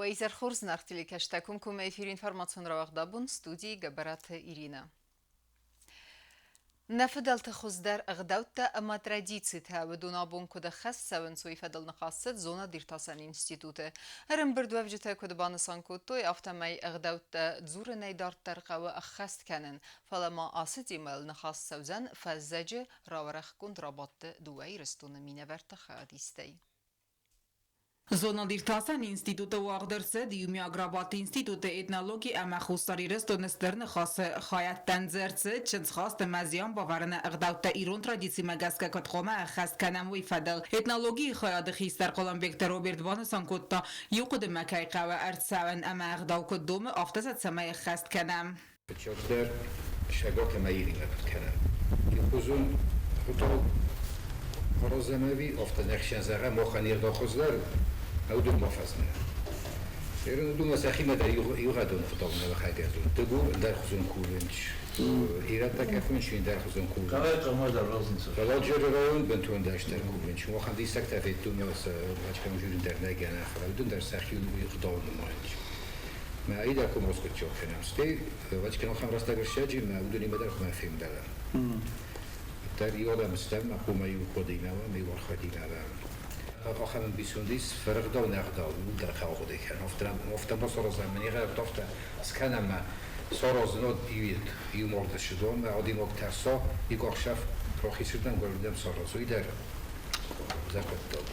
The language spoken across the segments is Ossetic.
Уӕ изӕр хорз, наргъ телекӕстӕ комкоммӕ эфир информацион рауагъдабон студийы Гӕбӕраты Иринӕ. Нӕ фыдӕлты хуыздӕр ӕгъдӕуттӕ ӕмӕ традицитӕ уыдон абон куыд ӕххӕст цӕуынц, уый фӕдыл ныхас цыд зонад-иртасӕн институты. Ӕрӕмбырдуӕвджытӕ куыд банысан кодтой, афтӕмӕй ӕгъдӕуттӕ дзурынӕй дарддӕр хъӕуы ӕххӕст кӕнын, фӕлӕ ма ацы темӕйыл ныхас цӕудзӕн фӕззӕджы рауӕрӕхгонд рабадты дыууӕ Ирыстоны минӕвӕртты хайадистӕй. Зонад-иртасӕн институты уагъд ӕрцыд иумиаг рабадт институты этнологи ӕмӕ Хуссар Ирыстоны Стыр Ныхасы хайадтӕн дзы ӕрцыд чындзхаст ӕмӕ зиан бавӕрыны ӕгъдӕуттӕ ирон традицимӕ гӕсгӕ куыд хъуамӕ ӕххӕст кӕнӕм, уый фӕдыл. Этнологийы хайады хистӕр Хъуылымбегты Роберт банысан кодта, иу хъуыдымӕ кӕй хъӕуы ӕрцӕуын ӕмӕ ӕгъдау куыд домы, афтӕ сӕ цӕмӕй ӕххӕст кӕнӕм. Фыццагдӕр сӕгатӕмӕ иринаг кӕнӕм. Иухуызон гъуддаг аразӕм ӕви афтӕ не хсӕн зӕгъӕм, махӕн егъау хуыздӕр у, уыдон ма фӕзмӕм. Ерын уыдонмӕ сӕхимӕ дӕр иугъӕдон гъуддаг нӕ бахӕгӕзон. Дыгур ӕндӕрхуызон кувынц, ирӕттӕ кафынц ӕндӕрхуызон кувынц. Фӕлӕ район бынтон дӕсдӕр кувынц. Махӕн диссӕгтӕ федтон, ӕвӕццӕгӕн дӕр нӕ гӕнӕн, фӕлӕ уыдон дӕр сӕхи гъдау нымайынц. Мӕ айда куы Москвичок кӕнӕм, стӕй ӕвӕццӕгӕн ахӕм рӕстӕг ӕрсӕджы мӕ уыдонимӕ дӕр хъуамӕ фембӕлӕм. Дӕр иу адӕм стӕм, мӕ хъуамӕ иу хъуыдыимӕ уӕм, иу архайдимӕ уӕм. Ахӕм ӕмбисонд ис, фырыгъдау не гъдау, иууылдӕр хъӕуы хъуыды кӕнын. Афтӕ, афтӕ бацаразӕм, мӕ не афтӕ скӕнӕм мӕ саразын уӕд иует, иу морды сыдон, мӕ адӕймаг тӕрса, иу ӕхсӕв рахицырдӕм, горырдӕм саразой уый дӕр закъӕттау.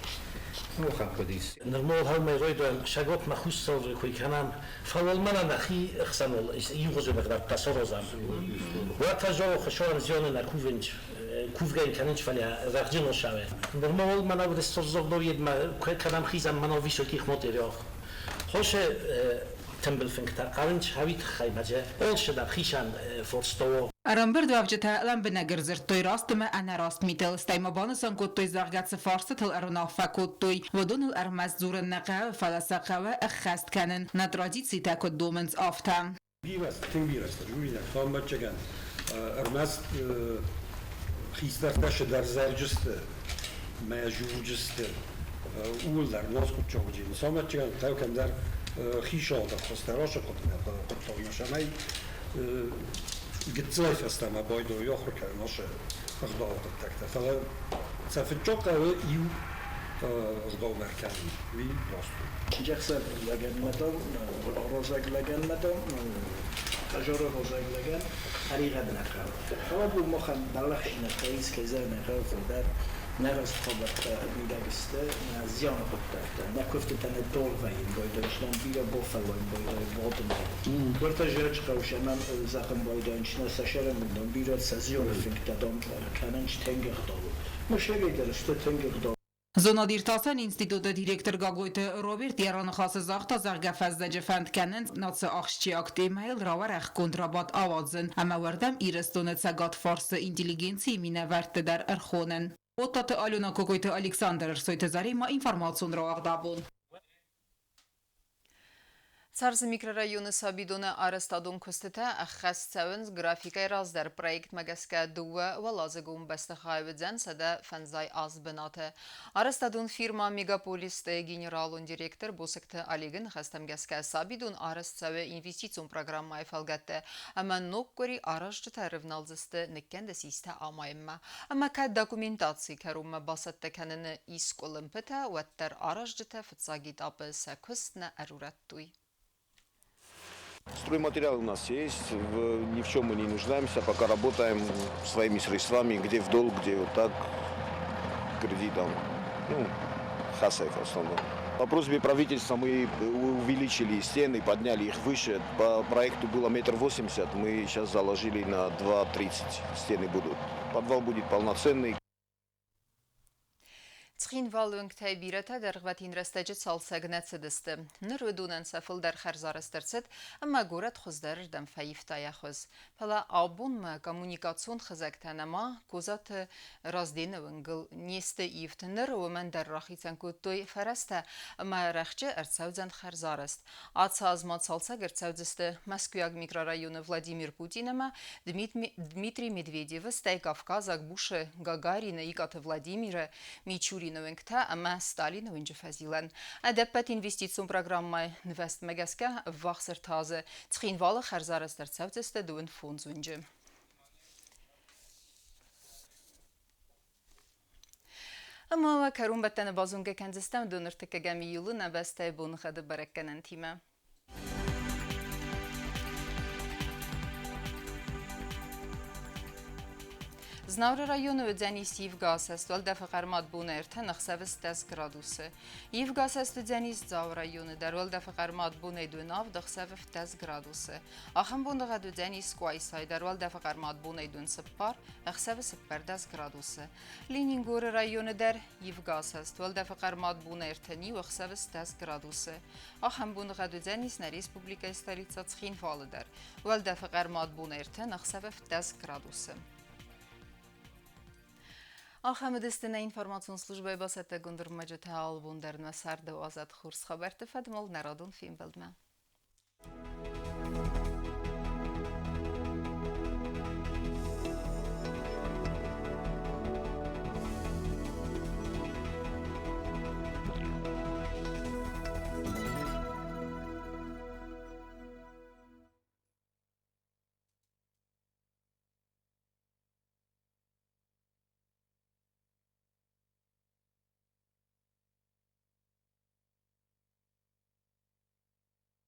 Ахӕм хъуыды ис. Нырма хӕумӕйройдӕн саготмӕ хуссӕлры куй кӕнӕм, фал мӕнӕ нӕхи ӕхсӕныл иугъузон ӕгъдӕуттӕ саразӕм. Уӕдта зоу хуыцауӕн зионы нӕ кувынч, кувгӕ кӕнынч, фӕлӕ рӕхджы носауе. Нырма уал мӕнӕ ресторзогдоедмӕ кӕнӕм хизӕн мӕнӕ высоких мотериох. Хосе тымбылфынгтӕ хъарынч хауи тыххӕй мӕдже олшыдӕр хицӕн форстово. Ӕрӕмбырдуӕвджытӕ лӕмбынӕг ӕрдзырдтой раст ӕмӕ ӕнӕраст митыл, стӕй ма банысан кодтой, зӕгъгӕ, цы фарстытыл ӕруынаффӕ кодтой, уыдоныл ӕрмӕст дзурын нӕ хъӕуы, фӕлӕ сӕ хъӕуы ӕххӕст кӕнын, нӕ традицитӕ куыд домынц, афтӕ. Бирӕ, тынг бирӕ сты, дзуринаг, ӕвӕццӕгӕн, ӕрмӕст хистӕртӕ сыдӕрзӕрджысты мӕ зурджысты, ууыл дӕр носкъуыдджогджын. Ӕвӕццӕгӕн, хъӕу кӕмдӕр хисалды хуызтӕ расыхъуыдмӕ хъуыддагмӕ, цӕмӕй гыццылӕй фӕстӕмӕ байдайой ахуыр кӕнын ацы ӕгъдауы хъуыддӕгтӕ. Фӕлӕ сӕ фыццаг хъӕуы иу ӕгъдаумӕ ӕркӕнын, уый раст у. Чындзӕхсӕв лӕгӕн мадон, розаг лӕгӕн мадон, хъазоры розаг лӕгӕн тӕригъӕд нӕ хъӕуы. Фӕлӕ махӕн бӕллӕхсинӕгтӕ искӕй зӕгъын хъӕуы фылдӕр нӕ раст хабӕрттӕ мидӕг сты, нӕ зианы хъуыддӕгтӕ, нӕ куывдтытӕ нӕ дор вӕййын байдайынц, нӕм бирӕ бофӕллойын байдайы бодынӕй. Уӕртӕ зӕрджыхъӕуы сӕмӕн зӕгъын байдайынц, нӕ сӕ сӕрӕмбындон бирӕ сӕ зионы фынгтӕ дам кӕнынц тынг ӕгъдауыл. Мӕсӕгӕй дӕр сты тынг ӕгъдау. Зонад-иртасӕн институты директор Гаглойты Роберт йӕ раныхасы загъта, зӕгъгӕ, фӕззӕджы фӕнд кӕнынц наци ахсджиаг темӕйыл рауӕрӕхгонд рабадт ауадзын ӕмӕ уӕрдӕм Ирыстоны Цӕгат Фарсы интеллигенцийы минӕвӕртты дӕр ӕрхонын. Оттаты Алена Кокойты Александр Ӕрсойты Заремӕ информацион рауагъд абон. Царзы микрорайоны сабидоны арӕзтадон куыстытӕ ӕххӕст цӕуынц графикӕй раздӕр. Проектмӕ гӕсгӕ дыууӕ уӕладзыгон бӕстыхай уыдзӕн 105 аз бынаты. Арӕзтадон фирма «Мегаполис»-ты генералон директор Босыкты Олегы ныхӕстӕм гӕсгӕ сабидон арӕзт цӕуы инвестицион программӕйы фӕлгӕтты ӕмӕ ног къуыри аразджытӕ ӕрывналдзысты ныккӕнды систӕ амайынмӕ. Ӕмӕ кӕд документаци кӕронмӕ бацӕттӕ кӕныны ис къуылымпытӕ, уӕддӕр аразджытӕ фыццаг этапы сӕ куыст нӕ ӕрурӕдтой. Стройматериал у нас есть, ни в чем мы не нуждаемся, пока работаем своими средствами, где в долг, где вот так, кредитом, ну, хасаев в основном. По просьбе правительства мы увеличили стены, подняли их выше. По проекту было 1,80 м, мы сейчас заложили на 2,30 стены будут. Подвал будет полноценный. Цхинвалы уынгтӕй бирӕтӕ дӕргъвӕтин рӕстӕджы цалцӕг нӕ цыдысты. Ныр уыдонӕн сӕ фылдӕр хӕрзарӕзт ӕрцыд ӕмӕ горӕт хуыздӕрырдӕм фӕивта йӕ хуыз. Фӕлӕ абонмӕ коммуникацион хызӕгтӕ нӕма Козаты Раздены уынгыл не сты ивд. Ныр уымӕн дӕр рахицӕн кодтой фӕрӕзтӕ ӕмӕ рӕхджы ӕрцӕудзӕн хӕрзарӕзт. Ацы аз ма цалцӕг ӕрцӕудзысты Мӕскуыйаг микрорайоны Владимир Путин ӕмӕ Дмитрий Медведевы, стӕй Кавказаг Бушы, Гагарины, Икъаты Владимиры, Мичурины. Ленины уынгтӕ ӕмӕ Сталины уынджы фӕзилӕн. Ӕдӕппӕт инвестицион программӕйы нывӕзтмӕ гӕсгӕ ӕввахс ӕртӕ азы Цхинвалы хӕрзарӕзт ӕрцӕудзысты 35 уынджы. Ӕмӕ уӕ кӕронбӕттӕны базонгӕ кӕндзыстӕм доныртыккӕгӕм июлы нӕ бӕстӕйы боныгъӕды бӕрӕггӕнӕнтимӕ. Знауыры районы уыдзӕнис ивгӕ асӕст, уӕлдӕфы хъӕрмад боны ӕртӕ, ӕхсӕвы 10 градусы. Ивгӕ асӕст уыдзӕнис Дзауы районы дӕр, уӕлдӕфы хъӕрмад бонӕй 8, ӕхсӕвы 10 градусы. Ахӕм боныгъӕд уыдзӕнис Къуайсайы дӕр, уӕлдӕфы хъӕрмад бонӕй 4, ӕхсӕвы 14 градусы. Ленингоры районы дӕр ивгӕ асӕст, уӕлдӕфы хъӕрмад бонӕй 3, ӕхсӕвы 10 градусы. Ахӕм боныгъӕд уыдзӕнис нӕ республикӕйы столицӕ Цхинвалы дӕр. Уӕлдӕфы хъӕрмад бонӕй 3, ӕхсӕвы 10 градусы. Ахӕм уыдысты нӕ информацион службӕйы бацӕттӕгонд ӕрмӕджытӕ алыбон дӕр нӕ царды уадзӕд хорз хабӕртты фӕдмыл нӕ радон фембӕлдмӕ.